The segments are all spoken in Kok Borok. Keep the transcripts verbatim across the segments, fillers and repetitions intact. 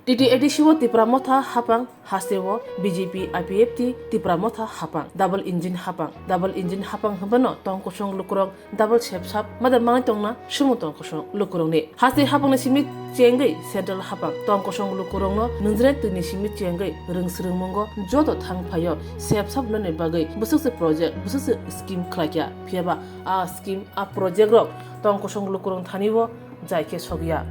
T T A D C o Tipra Motha hapang, haste o B J P I P F T Tipra Motha hapang, double engine hapang, double engine hapang hwnbano tong kosong lukurok double sep sap mada manai tongna sumo tong kosong lukurokni. Haste hapangni simi chengwi central hapang tong kosong lukurokno nwngjre twini simi chengwi rwng swrwngmungo joto thang phaio sep sap nani bagwi bwswkse project, bwswkse scheme khlaikha. Phiyaba a scheme, a project rok tong kosong lukurok thani o jai khe sokya.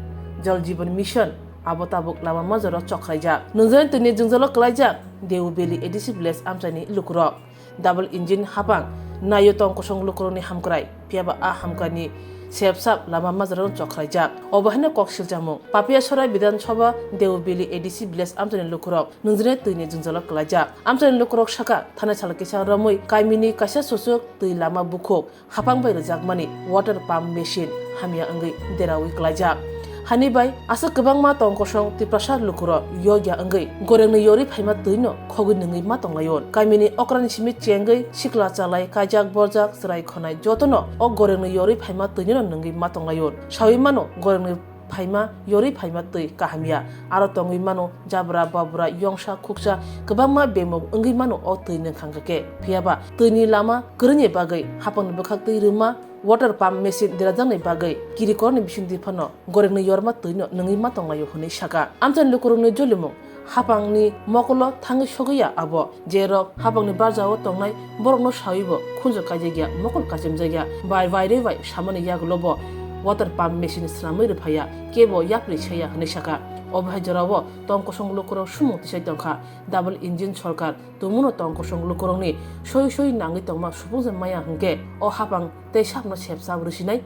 Jal Jeevan Mission abo tabuk lama majaro chokhlaijak. Nwngjani twini jwngjalo kwlaijak Deobeli A D C village amchaini lukurok. Double engine hapang naio tong kosong lukurokni hamkrai, phiyaba a hamkani sep sap lama majaro chokhlaijak. Obo haino kok silchamung. Papia Sorai Bidhan Sabha Deobeli A D C village amchaini lukurok nwngjani twini jwngjalo kwlaijak. Amchaini lukurok saka thanai sal kisa romwi kamini kaisa susuk twi lama bukhuk hapang bai rwjakmani water pump machine hamya wngwi derawi klaijak. Hani bai aswk kwbangma tong kosong Tiprasa lukurok yogya wngwi gorengni yorwi phaima twino khogwi nungwi ma tonglaio. Kamini okrani simi chengwi sikla chalai, kaijak borjak, chwrai khonai jotono o gorengni yorwi phaima twino nungwi ma tonglaio. Sawi mano gorengni phaima, yorwi phaima twi kahamya. Aro tongwi mano jabra, babra, yongsa, khuksa, kwbangma bemuk wngwi mano o twi nungkhang khe. Phiyaba twini lama kwrwngni bagwi hapangni bwkhak twi rwma water pump machine derajakni bagwi kirikorni bisingtwi phano gorengni yorma twino nungwi ma tonglaio hwnwi saka. Amchaini lukurokni jolimung hapangni mokolo thangwi sogwi ya abo. Jerok hapangni barjao tongnai borokno sawibo khunju kaijakya, mokol kachimjakya, bai bairwi bai samani yagulobo water pump machine swnamwi rwphaiya, kebo yapri saiya hwnwi saka. Obo hai jorao tong kosong lukurok sumung tisai tongkha. Double engine sorkar tongmungno tong kosong lukurokni soi soi nangwi tongma supungsa maya hwnkhe o hapang tei sakno sepsa rwsinai.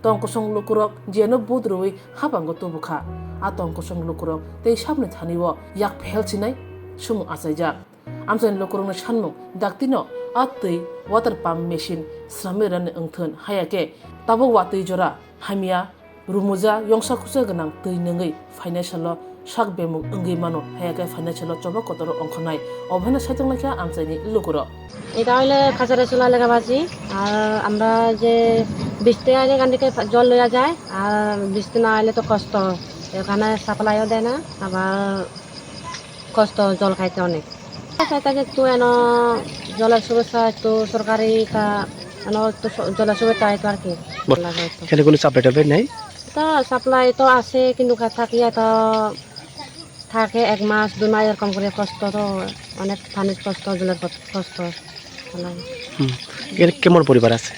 Tong kosong lukurok jeno vote rwui hapango tubukha. A tong kosong lukurok tei sabni thani o yak phel sinai sumung achaijak. Amchaini lukurokni sanmung daktino a twi water pump machine swnamwi rani wngthun, haya khe tabuk watwi jora hamya rumuja yongsa khusa gwnang twi nungwi phainai salo sak bemuk wngwi mano, haya khe phainai salo choba kotoro ongkhornai. Obo haino saitok laikha amchaini lukurok. এটা হইলে খাজারে চুলা লেখা বাজি। আর আমরা যে বৃষ্টি আইলে এখান থেকে জল লইয়া যায়, আর বৃষ্টি না আইলে তো কষ্ট, এখানে সাপ্লাইও দেয় না। আবার কষ্ট জল খাইতে অনেক। চাইতে যে একটু এন জলের সুব্যবস্থা একটু সরকারি তা এন একটু স-, জলের সুব্যবস্থা হয়তো আর কি। বল-, লাগে হয়তো। এখানে কোনো সাপ্লাই টাপ্লাই নেই? তো সাপ্লাই তো আছে, কিন্তু কা-, থাকি এত থাকে এক মাস, দুই মাস এরকম করে কষ্ট তো, অনেক পানির কষ্ট, জলের কত-, কষ্ট। ভালো। হুম। এখানে কেমন পরিবার আছে?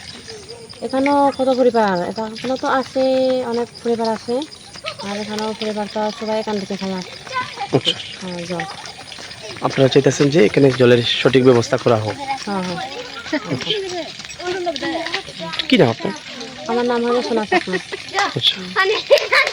এখানেও কত পরিবার? এটা, এখানে তো আছে, অনেক পরিবার আছে। আর এখানেও পরিবার তো সবাই এখান থেকে খায় আর। আচ্ছা। হ্যাঁ, জল। আপনারা চাইতেছেন যে এখানে জলের সঠিক ব্যবস্থা করা হোক? হ্যাঁ, হ্যাঁ। কি নাম আপনার? আমার নাম হলো সোনা চাকমা। আচ্ছা।